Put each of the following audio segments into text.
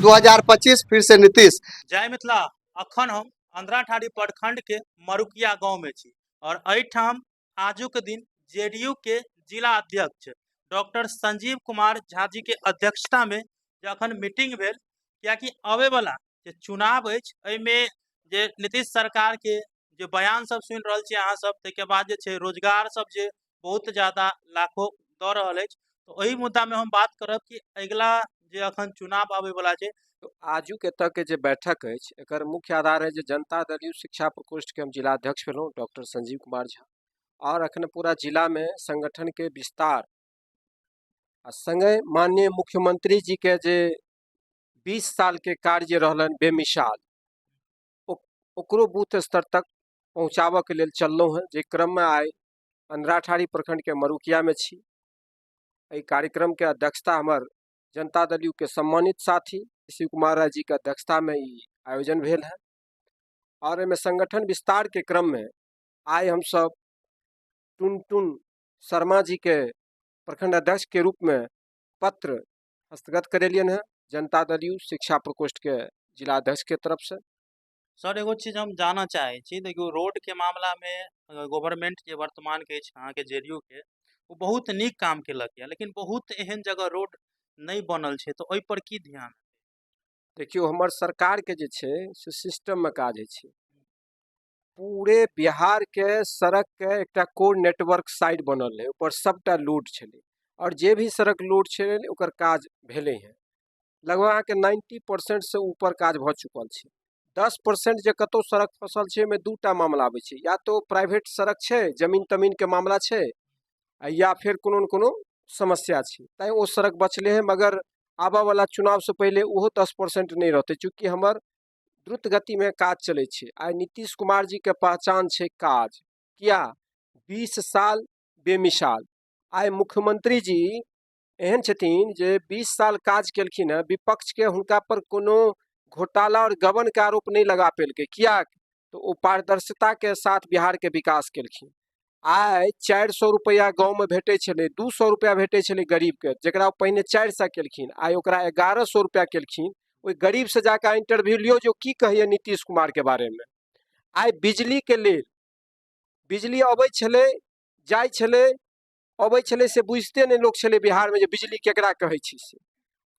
2025 फिर से नीतीश। जय मिथिला। अखन हम अंधराठाढ़ी प्रखंड के मरुकिया गांव में छी और एहिठाम आजुक दिन जेडीयू के जिला अध्यक्ष डॉक्टर संजीव कुमार झा जी के अध्यक्षता में जखन मीटिंग भेल, कियाकि आबे वाला जे चुनाव अछि एहिमे जे नीतीश सरकार के जे बयान सब सुनि रहल छी अहाँ सब, ताहिके बाद जे छै रोजगार सब जे बहुत ज्यादा लाखों दऽ रहल अछि, तऽ ओहि मुद्दामे हम बात करब कि अगिला जे अखन चुनाव आबै वाला छै। तो आजुक एतऽके जे बैठक अछि एकर मुख्य आधार है जे जनता दल यू शिक्षा प्रकोष्ठके हम जिलाध्यक्ष भेलहुँ डॉक्टर संजीव कुमार झा, आओर अखन पूरा जिलामे संगठनके विस्तार आ सङ्गे माननीय मुख्यमंत्री जीके जे 20 सालके कार्य रहलनि बेमिसाल, ओकरो बूथ स्तर तक पहुँचाबऽके लेल चललहुँ हेँ, जाहि क्रममे आइ अंधराठाढ़ी प्रखंडके मरुकियामे छी। एहि कार्यक्रमके अध्यक्षता हमर जनता दल you के सम्मानित साथी शिव कुमार राय जी के अध्यक्षतामे ई आयोजन भेल है, और एहिमे संगठन विस्तारके क्रममे आइ हमसब टुनटुन शर्मा जी के प्रखंड अध्यक्ष के रूप में पत्र हस्तगत करेलियन है जनता दल you शिक्षा प्रकोष्ठ के जिलाध्यक्ष के तरफ से। सर, एगो चीज हम जानऽ चाहै छी, देखियौ रोड के मामला में गवर्नमेंट जे वर्तमान के अछि अहाँके जेडीयू के, ओ बहुत नीक काम केलक यऽ, लेकिन बहुत एहन जगह रोड नहि बनल छै, तऽ ओहि पर की ध्यान? देखियौ, हमर सरकार के जे छै से सिस्टम में काज होइ छै। पूरे बिहार के सड़क के एकटा कोर नेटवर्क साइड बनल रहै, ऊपर सबटा लोड छलै और जे भी सड़क लोड छलै ओकर काज भेलै हँ। लगभग अहाँके 90% से ऊपर काज भऽ चुकल छै। 10% जे कतहु सड़क फसल छै, ओहिमे दूटा मामला आबै छै, या तऽ प्राइवेट सड़क छै, जमीन तमीनके मामला छै, आ या फेर कोनो ने कोनो समस्या छै, तैँ ओ सड़क बचलै हँ। मगर आबऽवला चुनावसँ पहिले ओहो 10% नहि रहतै, चूँकि हमर द्रुत गतिमे काज चलै छै। आइ नीतीश कुमार जीके पहचान छै काज, किया 20 साल बेमिसाल। आइ मुख्यमंत्री जी एहन छथिन जे 20 साल काज केलखिन हेँ, विपक्षके हुनका पर कोनो घोटाला आओर गबनके आरोप नहि लगा पेलकै, किया तऽ ओ पारदर्शिताके साथ बिहारके विकास केलखिन। आइ 400 रुपैआ गाँवमे भेटै छलै, 200 रुपैआ भेटै छलै गरीबके, जकरा ओ पहिने 400 केलखिन, आइ ओकरा 1100 रुपैआ केलखिन। ओहि गरीबसँ जाकऽ इंटरव्यू लियौ जे ओ की कहैए नीतीश कुमारके बारेमे। आइ बिजलीके लेल बिजली अबै छलै, जाइ छलै, अबै छलै, से बुझिते नहि लोक छलै बिहारमे जे बिजली केकरा कहै छै से।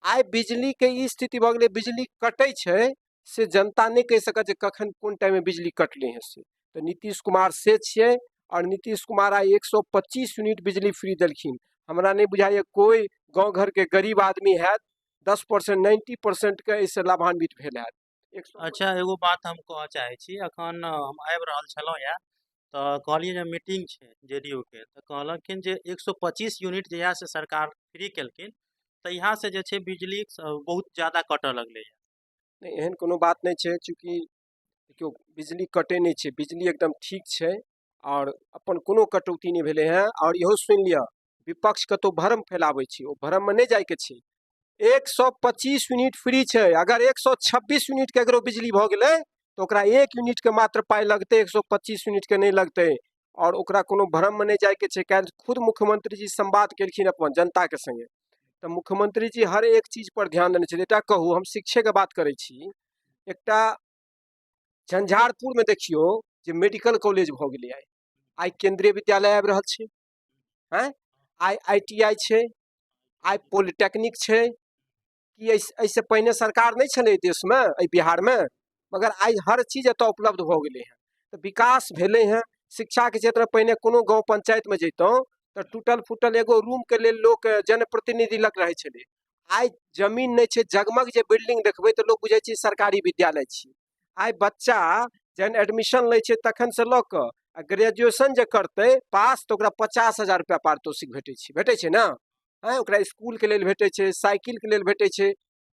आइ बिजलीके ई स्थिति भऽ गेलै, बिजली कटै छै से जनता नहि कहि सकत जे कखन कोन टाइममे बिजली कटलै हँ से। तऽ नीतीश कुमार से छियै, आओर नीतीश कुमार आइ 125 यूनिट बिजली फ्री देलखिन। हमरा नहि बुझाइए कोइ गाँव घरके गरीब आदमी हैत 10%, 90%के एहिसँ लाभान्वित भेल हैत। अच्छा, एगो बात हम कहऽ चाहै छी, अखन हम आबि रहल छलहुँ यऽ तऽ कहलियै जे मीटिंग छै जे डी यू के, तऽ कहलखिन जे 125 यूनिट जहियासँ सरकार फ्री केलखिन तहियासँ जे छै बिजली बहुत ज्यादा कटऽ लगलैए। नहि, एहन कोनो बात नहि छै, चूँकि देखियौ बिजली कटै नहि छै, बिजली एकदम ठीक छै आओर अपन कोनो कटौती नहि भेलै हेँ। आओर इहो सुनि लिअ, विपक्ष कतहु भ्रम फैलाबै छै, ओ भ्रममे नहि जाइके छै। 125 यूनिट फ्री छै, अगर 126 यूनिट ककरो बिजली भऽ गेलै तऽ ओकरा 1 यूनिटके मात्र पाइ लगतै, 125 यूनिटके नहि लगतै। आओर ओकरा कोनो भ्रममे नहि जाइके छै। काल्हि खुद मुख्यमंत्री जी संवाद केलखिन अपन जनताके सङ्गे, तऽ मुख्यमंत्री जी हर एक चीज पर ध्यान देने छथिन। एकटा कहू, हम शिक्षेके बात करै छी, एकटा झंझारपुरमे देखियौ जे मेडिकल कॉलेज भऽ गेलै, आइ आइ केंद्रीय विद्यालय आबि रहल छै, आँय आइ I T I छै, आइ पॉलिटेक्निक छै। कि एहिसँ पहिने सरकार नहि छलै देशमे, एहि बिहारमे? मगर आइ हर चीज एतऽ उपलब्ध भऽ गेलै हँ, तऽ विकास भेलै हँ। शिक्षाके क्षेत्रमे पहिने कोनो गाँव पंचायतमे जैतहुँ तऽ टूटल फूटल एगो रूमके लेल लोक जनप्रतिनिधि लग रहै छलै। आइ जमीन नहि छै, जगमग जे बिल्डिंग देखबै तऽ लोक बुझै छै सरकारी विद्यालय छी। आइ बच्चा जहन एडमिशन लै छै तखनसँ लऽ कऽ आ ग्रेजुएशन जे करतै पास तऽ ओकरा 50,000 रुपैआ पारितोषिक भेटै छै, भेटै छै ने? आँय, ओकरा इसकुलके लेल भेटै छै, साइकिलके लेल भेटै छै।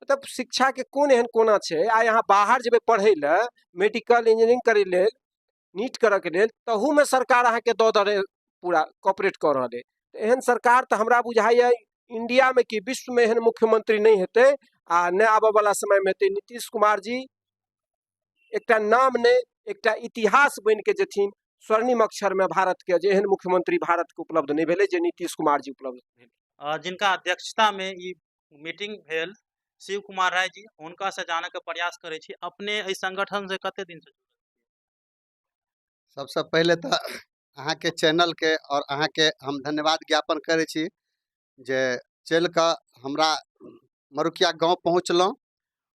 मतलब शिक्षाके कोन एहन कोना छै। आइ अहाँ बाहर जेबै पढ़ै लए, मेडिकल इंजीनियरिंग करै लेल, नीट करऽके लेल, तहूमे सरकार अहाँके दऽ दऽ पूरा कॉपरेट कऽ रहल अइ। तऽ एहन सरकार तऽ हमरा बुझाइए इंडियामे कि विश्वमे एहन मुख्यमंत्री नहि हेतै आ नहि आबऽवला समयमे हेतै। नीतीश कुमार जी एकटा नाम नहि, एकटा इतिहास बनिके जेथिन स्वर्णिम अक्षरमे भारतके, जे एहन मुख्यमंत्री भारतके उपलब्ध नहि भेलै जे नीतीश कुमार जी उपलब्ध भेल। जिनका अध्यक्षतामे ई मीटिंग भेल, शिव कुमार राय जी, हुनका से जानय के प्रयास करै छी। अपने एहि संगठन से कते दिन से जुड़ल? सबसँ पहिले तऽ अहाँके चैनलके आओर अहाँके हम धन्यवाद ज्ञापन करै छी जे चलि कऽ हमरा मरुकिया गाँव पहुँचलहुँ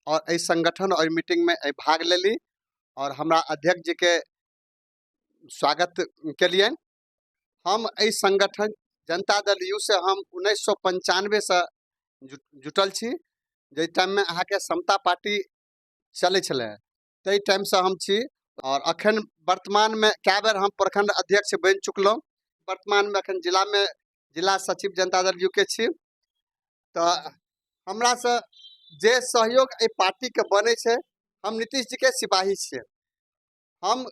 आओर एहि संगठन आओर मीटिंगमे एहि भाग लेली आओर हमरा अध्यक्ष जीके स्वागत केलियनि। हम एहि संगठन जनता दल यू से हम 1995सँ जुटल छी। जाहि टाइममे अहाँके समता पार्टी चलै छलै ताहि टाइमसँ हम छी आओर अखन वर्तमानमे कए बेर हम प्रखंड अध्यक्ष बनि चुकलहुँ। वर्तमानमे अखन जिलामे जिला सचिव जनता दल यू के छी। तऽ हमरासँ जे सहयोग एहि पार्टीके बनै छै, हम नीतीश जीके सिपाही छियै। हम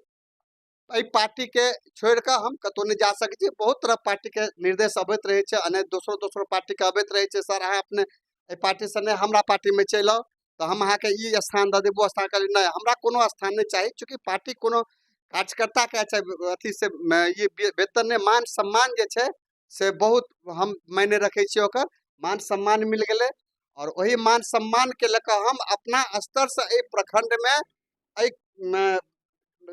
एहि पार्टीके छोड़ि कऽ हम कतहु नहि जा सकै छी। बहुत तरह पार्टीके निर्देश अबैत रहै छै, अनेक दोसरो दोसरो पार्टीके अबैत रहै छै, सर अहाँ अपने एहि पार्टीसँ नहि हमरा पार्टीमे चलि आउ तऽ हम अहाँके ई स्थान दऽ देब, ओ स्थान। कहलियै नहि, हमरा कोनो स्थान नहि चाही। चूँकि पार्टी कोनो कार्यकर्ताके चाहे अथी से ई वेतन नहि, मान सम्मान जे छै से बहुत हम मायने रखै छियै। ओकर मान सम्मान मिल गेलै आओर ओहि मान सम्मानके लऽ कऽ हम अपना स्तरसँ एहि प्रखण्डमे एहि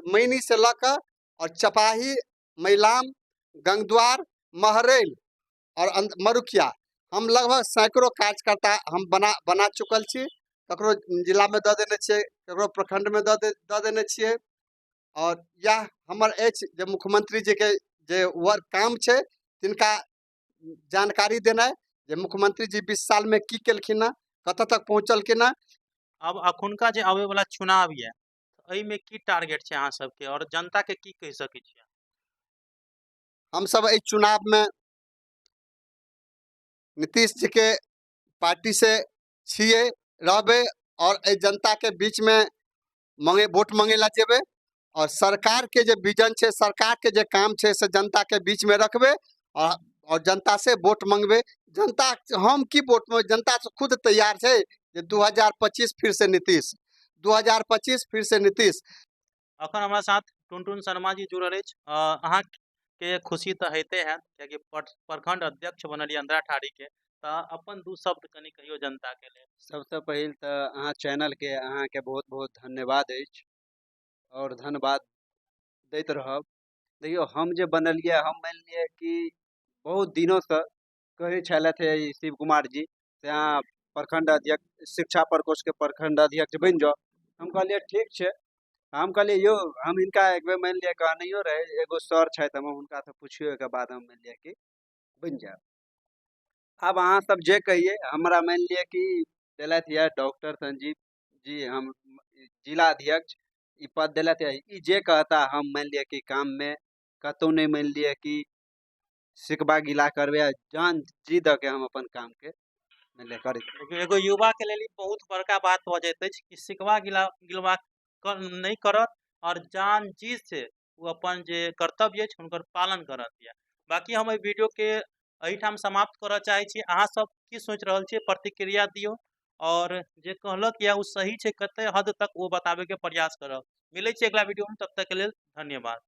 मैनीसँ लऽ कऽ आओर चपाही, मैलाम, गंगद्वार, महरैल आओर मरुखिया हम लगभग सैकड़ो कार्यकर्ता हम बना बना चुकल छी। ककरो जिलामे दऽ देने छियै, ककरो प्रखण्डमे दऽ देने छियै। आओर इएह हमर अछि जे मुख्यमंत्री जीके जे वर्क काम छै तिनका जानकारी देनाइ जे मुख्यमंत्री जी 20 सालमे की केलखिन हँ, कतऽ तक पहुँचलखिन हँ। आब अखुनका जे आबै वाला चुनाव यऽ, एहिमे की टारगेट छै अहाँ सबके आओर जनता के की कहि सकै छियै? हमसब एहि चुनावमे नीतीश जीके पार्टी से छियै, रहबै आओर एहि जनताके बीचमे मंगे वोट मंगे ला जेबै और सरकार के जे विजन छै, सरकार के जे काम छै से जनता के बीच में रखबै और जनता से वोट मंगबै। जनता हम की वोट मंगबै, जनता से खुद तैयार छै जे 2025 फिर से नीतीश, 2025 फिर से नीतीश। अखन हमरा साथ टुनटुन शर्मा जी जुड़ल अछि। अहाँके खुशी तऽ होइते हैत कियाकि प्रखंड अध्यक्ष बनलियै अंधराठाढ़ी के, तऽ अपन दू शब्द कनि कहियौ जनता के लेल। सबसँ पहिल तऽ अहाँ चैनलके अहाँके बहुत बहुत धन्यवाद अछि आओर धन्यवाद दैत रहब। देखियौ हम जे बनलियै, हम मानि लिअ कि बहुत दिनोसँ कहै छलथि हे ई शिव कुमार जी से अहाँ प्रखण्ड अध्यक्ष शिक्षा प्रकोष्ठके प्रखण्ड अध्यक्ष बनि जाउ। हम कहलियै ठीक छै। हम कहलियै यौ हम हिनका एक बेर मानि लिअ कहनैयो रहै, एगो सर छथि हमर, हुनकासँ पुछियो एहिके बाद हम मानि लिअ कि बनि जायब। आब अहाँ सब जे कहियै, हमरा मानि लिअ कि देलथि यऽ डॉक्टर संजीव जी हम जिला अध्यक्ष ई पद देलथि यऽ, ई जे कहता हम मानि लिअ कि काममे कतहु नहि मानि लिअ कि सिकबा गिला करबै आ जान जी दऽ के हम अपन कामके मानि लिअ करैत। देखियौ एगो युवाके लेल ई बहुत बड़का बात भऽ जाइत अछि कि सिकबा गिला गिलबा नहि करत आओर जान जी से ओ अपन जे कर्तव्य अछि हुनकर पालन करत। यऽ बाँकी हम एहि वीडियोके एहिठाम समाप्त करऽ चाहै छी। अहाँ सब की सोचि रहल छियै, प्रतिक्रिया दियौ आओर जे कहलक यऽ ओ सही छै कते हद तक ओ बताबैके प्रयास करब। मिलै छी अगिला वीडियोमे, तब तकके लेल धन्यवाद।